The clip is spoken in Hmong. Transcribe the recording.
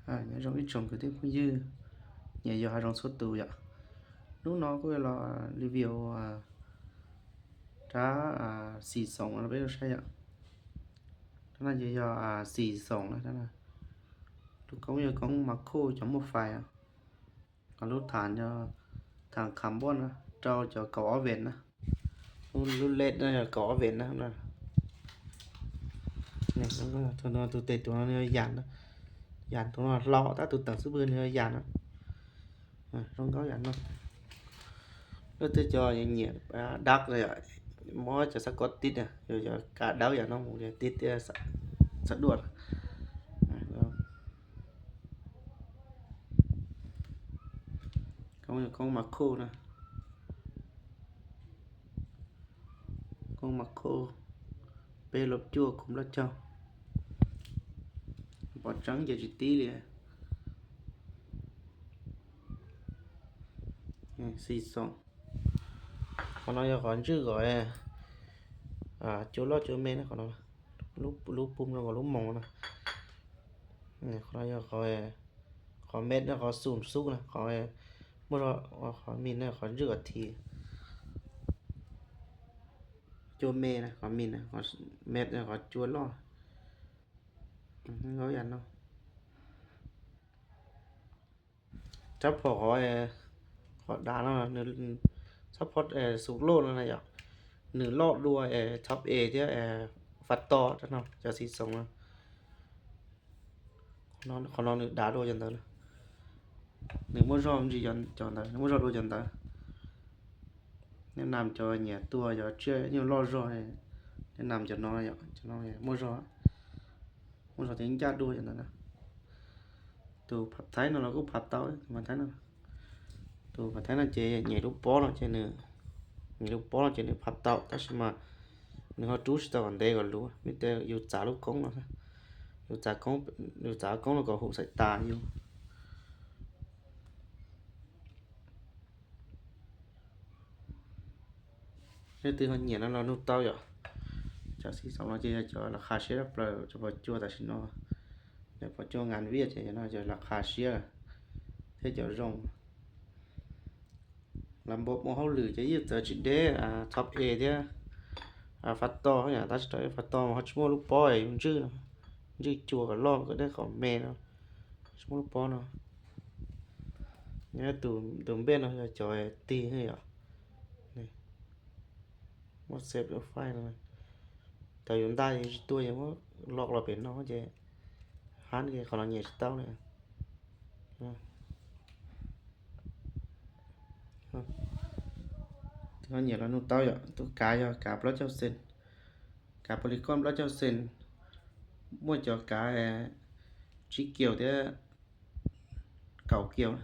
Nyob zoo ib tsoom kwv tij phooj ywg, nyiam yos hav zoov txhua tus yom. Hnub no kuj los review rab xis xoom no peb ua saib yom. Rab no ces yog xis xoom na. Lub koob yog koob Macro cov muaj fais. Lub thav, thav carbon na, rau cov kaum ob vees na. Lub led no yog kaum ob vees na. Tus tes tus no yog yas, yas tus no hlau tab tus teem xub pwg no yog yas na. Zoo nkauj yam no. Leej twg cov nyiam dark, muab cov xab kod tib, yus cov kav dawb yam no mus tib tiaj xav duaj. Koob Macro na. Koob Macro peb lub cuaj kaum plaub caug. Pom tseeb ces tsis tib li. Xis xoom. Qhov no yog qhov ntswj kom cua loj cua me na, qhov no. Lub pum rau kom lub moos na. Qhov no yog qhov, qhov med no, qhov xum xub na, qhov muaj, qhov mis na, qhov ntswj kom thiv. Cua me na, qhov mis na, qhov med na, qhov cua loj. Nkauj yam no. Rab phom qhov, qhov dav no, support xus loj no na yom. Nws loj dua top A thiab fab to, cov xis xoom no. Qhov no nws dav dua cov ntawd. Nws muaj zog ntsis cov ntawd, nws muaj zog dua cov ntawd. Nej nam cov nyiam tua cov tsiaj nyuj loj zog, nej nam cov no, cov no muaj zog, muaj zog thiab ncaj dua cov ntawd na. Tus phav thaib no los kuj phav tau, tus phav thaib no, tus phav thaib no ces nyiam lub pob no ces nws, nyiam lub pob no ces nws phav tau, tab sis mas nws ho rub tsis tau kom ntev kom luv, vim tias yus txav lub koob no, yus txav koob, yus txav koob no kom hum xaim tas yus. Leej twg ho nyiam no los nug tau yom. Cov xis xoom no ces yog cov laj qha siab tshaj plaws cov phom cua tam sim no. Cov phom cua ngas viaj ces yog no cov laj qha siab thiab cov zoo. Lawv npau ua hauj lwm ces yeej txawv tsis deb top A thiab fab to yom, tab sis fab to mas ho tsis muaj lub pob yus ntswj no, ntswj cua kom loj kom deb kom me no, tsis muaj lub pob no. Nyob tus npej no yog cov tig yom, muaj save faij no, thaum yus ntaj yus tsis tuaj yus muab loj los pem no ces hab qhov no nyiam tsis tau li. Tus no nyiam los nug tau yom, tus kav yog kav plaub caug xees, kav polygon plaub caug xees, muaj cov kav tsib kiaus thiab kaum kiaus.